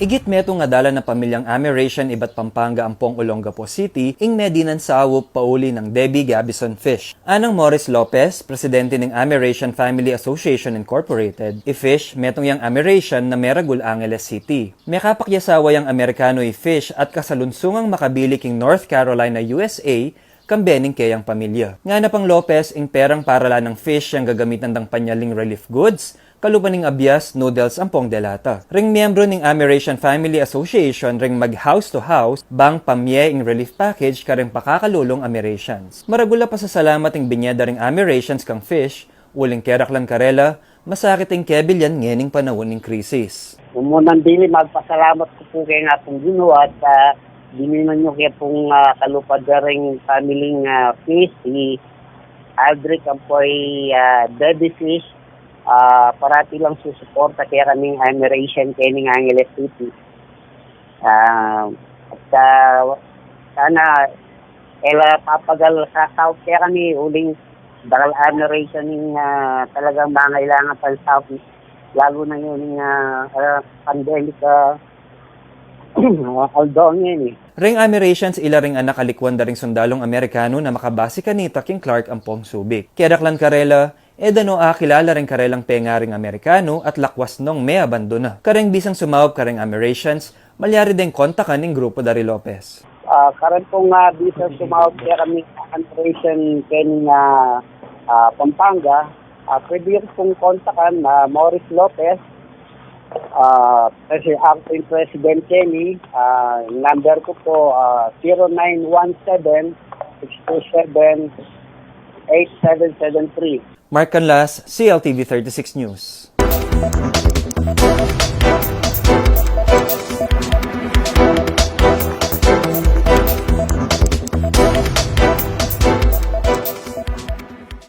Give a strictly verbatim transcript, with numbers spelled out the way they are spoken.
Igit metung a dalan a pamilyang Amerasian ibat Pampanga ampong Olongapo City ing medinan saup pauli nang Debbie Gabison Fish. Anang Morris Lopez, presidente ning Amerasian Family Association Incorporated, i Fish metung yang Amerasian na meragul Angeles City. Mekapakyasawa yang Amerikano i Fish at kasalunsungang makabili king North Carolina, U S A, kambe ning keyang pamilya. Ngana pang Lopez, ing perang para la nang Fish yang gagamitan dang panyaling relief goods, kalupa ning abias, noodles ampong delata. Ring miyembro ning Amerasian Family Association ring mag-house to house bang pamye ing relief package kareng pakakalulung Amerasians. Maragul a pasasalamat ing binye da ring Amerasians kang Fish, uling keraklan karela, masakit ing kebilyan ngening panaun ning krisis. Nung munang dili, magpasalamat ku pu keng Apung Ginu at, ah, dininan yu ke pung, ah, kalupa da ring pamiling, ah, Fish, i Aldrich ampo i, ah, Debbie Fish, ah, parati lang susuporta kekami Amerasian kening Angeles City. Ah, at, ah, sana e la papagal saup kekami uling dakal Amerasian ing, ah, talagang mangailangan pansaup, lalu na ngeni, ah, ah, pandemic, ah, aldo ngeni. Ring Amerasians ila ring anak a likwan da ring sundalung Amerikano na makabase kanita king Clark ampong Subic. Keraklan karela, e da no akilala ring karelang pengaring Amerikano at lakwas nong meabandona. Kareng bisang sumaup kareng Amerasians, malyari deng kontakan ing grupu da ri Lopez. Ah, kareng pung, ah, bisang sumaup kekami Amerasian kening, ah, ah, Pampanga, ah, pwede yu pung kontakan, ah, Morris Lopez, ah, presi-, acting president keni, ah, number ku pu, ah, zero nine one seven, six two seven, eight seven seven three. Mark Canlas, C L T V thirty-six News.